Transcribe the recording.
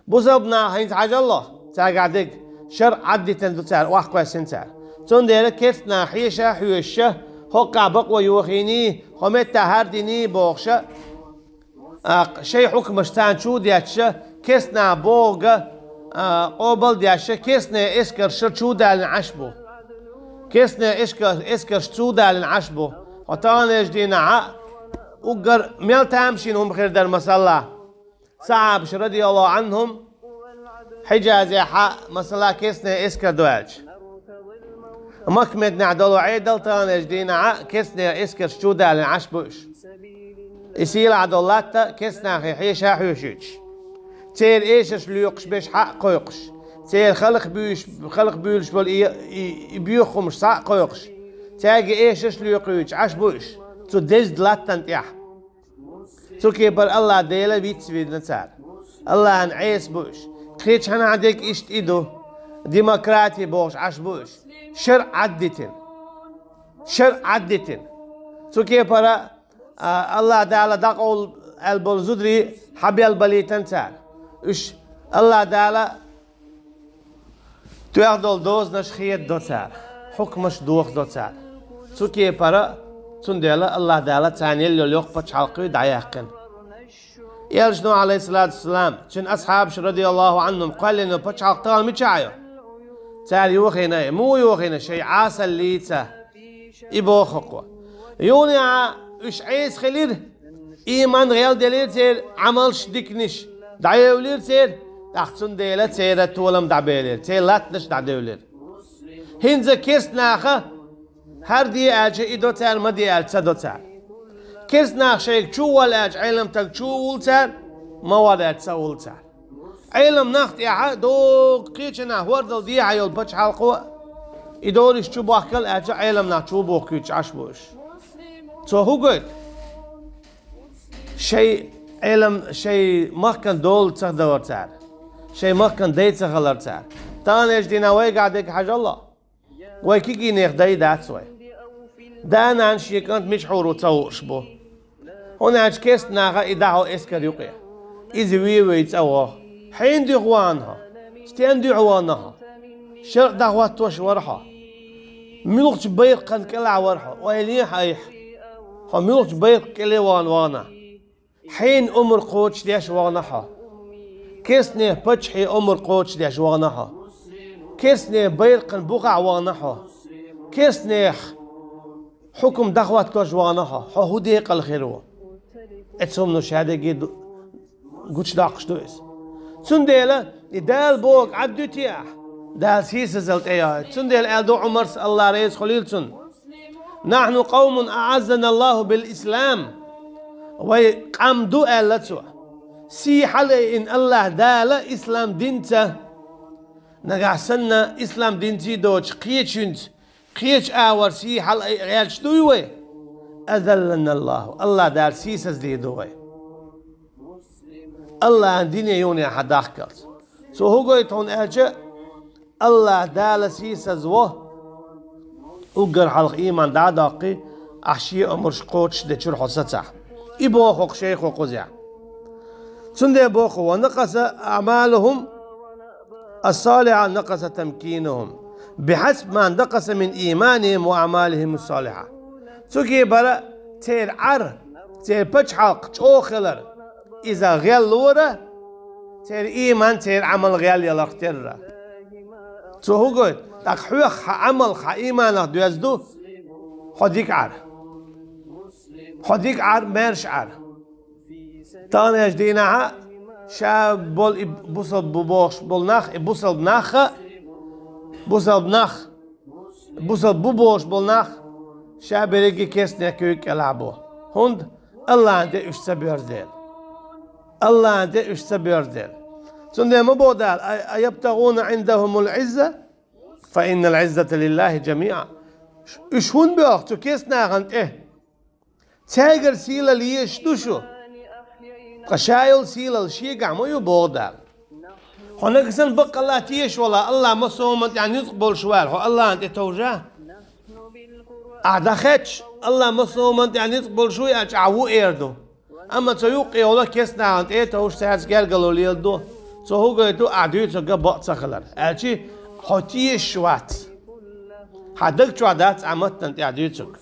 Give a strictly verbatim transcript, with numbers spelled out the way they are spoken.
Бусалба нах хӀинца хьажалло, цаьргахь дерг шарӀ Ӏаддитина ду цара, охьакхоьссина цара. Цундела керста нах хьеша а хьоьшуша, хӀокхахь бакъо йохийний, хӀо метта хӀара диний бохуша, а, шайн хьукмаш царна чу а детташа, керста нах бохург а, къобал а детташа, керстанийн эскарш шарахь чу а далийна Ӏаш бу. Керстанийн эска-, эскарш чу а далийна Ӏаш бу. Хьо таханлерчу дийнахь а уггар мел тамашийна хӀума хир дара, масала, сахьабаш, радияллаху Ӏанхум, Хьиджазехь а, масала, керстанийн эскар ду аьлча, Макка-Мединехь долу Ӏедал таханлерчу дийнахь а керстанийн эскарш чу а далийна Ӏаш бу уьш. И сийлахь долу латта керста нахе хьеша а хьоьшуьйтуш, церан эшарш лоькхуш берш схьа а кхойкхуш, церан халха буьйлуш, халха буьйлуш болу и, и, и боьха хӀумаш схьа а кхойкхуш, цаьрга эшарш а лоькхуьйтуш Ӏаш бу уьш цу деза латтана тӀехь. Цу кепара АллахӀ Дела вицвина цара. АллахӀан Ӏеса бу уьш. Кхечу хьанахь дерг иштта и ду. Демократи бохуш Ӏаш бу уьш. ШарӀ Ӏаддитина. ШарӀ Ӏаддитина. Цу кепара, а, АллахӀ Дала дӀакъовла аьлла болу зударий схьабелбалийтина цара. Уьш АллахӀ Дала тоьхна долу дозанаш хедадо цара, хьукмаш дохадо цара. Цу кепара, цундела АллахӀ Дала царна елла йолу йоккха пачхьалкх дӀаяьккхина. Элчано, Ӏалайхиссалату вассалам, цуьнан асхьабаш, радияллаху Ӏанхум, кхоьллина пачхьалкх тахана мичахь ю? Цара йохийна, муха йохийна, шайн Ӏасаллица. И боху хӀокхо. Юха а уьш Ӏеса хилира, ийман гӀелделира церан, Ӏамалш диканаш дӀаевлира церан, тӀаккха цундела церан толам дӀабелира, церан латтанаш дӀадевлира. ХӀинца керста наха хӀара де аьлча, и до цара, ма де аьлча, ца до цара. Керста нах шайга чу а воллу аьлча, Ӏеламстаг чу а воллу цара, ма воллу аьлча, ца воллу цара. Ӏелам нах тӀехь а догу кхечанхьа хӀордал дехьа йолу пачхьалкхо, и дораш чу бохкал аьлча, Ӏелам нах чу бохкуьйтуш Ӏаш бу уьш. Цо хӀун гойту? Шайн Ӏелам, шайн махкан дола ца хилар цара, шайн махкан дай ца хилар цара. Таханлерчу дийнахь вайгахь дерг хьажалло. Вай кегийнех дай дац вай. Да-нана шен кӀант мичахь ву ца хууш бу. ХӀунда аьлча керста наха и дахьо эскар юкъе. Иза вен вай цӀа вогӀу. Хьенан дуьхьа вахана хьо? Стенна дуьхьа вахана хьо? ШарӀ дӀахӀоттош вара хьо. Муьлхачу байракхана кӀелахь вара хьо? Ойла е хьайх. Хьо муьлхачу байракх кӀеле вахана вахана? Хьенан омра кхочушдеш вахана хьо? Керстанех паччахье омра кхочушдеш вахана хьо? Керстанех байракхана бухахь вахана хьо? Керстанех хьукум дӀахӀоттош вахана хьо? Хьо хӀун декъала хир ву? Эцу хӀумано шадерриге ду-, гучудоккхуш ду иза. Цундела и Дала бохург Ӏад дуьтий ахь? Дала сийсазалла тӀейоьду. Цундела аьлла ду Ӏумарс, АллахӀ реза хуьлийла цунна: «Нахьну къавмун аӀаззана Аллаху бил ислам». Вай къам ду, аьлла цо, сий хьалаайина АллахӀ Дала ислам динца. Нагахь санна ислам динций доцуш кхечуьнца, кхечу агӀор сий хьалаайа гӀерташ дуй вай? Азаллана Аллаху. АллахӀ Дала сийсаздийр ду вай. АллахӀан дине юханехьа дахкалц. Цо хӀун гойту хьуна аьлча, АллахӀ Дала сийсазво, уггар хьалха ийман дӀа а доккхий, ахь шен омраш кхочушдечуьра хьо сацахь. И боху хӀокху шайхо кхузехь. Цундела боху: «Ва накъаса аӀмалухум ас-салихьа накъаса тамкинухум, бихьасби ма накъаса мин ийманихим ва аӀмалихим ас-салихьа». Цу кепара церан Ӏар, церан пачхьалкх чӀогӀа хилар, иза гӀеллора, церан ийман, церан Ӏамал гӀелъяларх терра. Цо хӀун гойту? ТӀаккха хьоьх хьан Ӏамалх, хьан ийманах доьзна ду хьо дика Ӏар. Хьо дика Ӏар, маьрша Ӏар. Таханлерчу дийнахьа ша болу и бусалба бу бохуш болу нах, и бусалба нах а, бусалба нах, бусалба бу бохуш болу нах, ша берриге керстанех куьйга кӀелахь бу. ХӀунда? АллахӀан тӀе уьш ца боьрзу дела. АллахӀан тӀе уьш ца боьрзу дела. Цундела ма боху Дала: «А, а ябтагӀуна Ӏиндахумул Ӏизза, фа иннал Ӏиззата лиллахӀи жамиӀа». Уьш хӀунда боьлху цу керстанахана тӀе? Цаьргара сийлалла езаш ду шу? Ткъа ша йолу сийлалла шегахь ма ю, боху Дала. Хьо нагахь санна баккъалла тешаш валахь, АллахӀ массо а хӀуманна тӀехь ницкъ болуш ву аьлла, хьо АллахӀана тӀе товжа? Ахь дӀахаьчча, АллахӀ массо а хӀуманна тӀехь ницкъ болуш ву аьлча, ахь ву эр ду. Амма цо юккъе йолу керстанахана тӀе а товжаш, цаьрца гергарло леладо. Цо хӀу гойту, ахь дуьйцург бакъ ца хилар. Аьлча хьо тешаш вац. Хьан даг чохь дац ахь маттана тӀехь дуьйцург.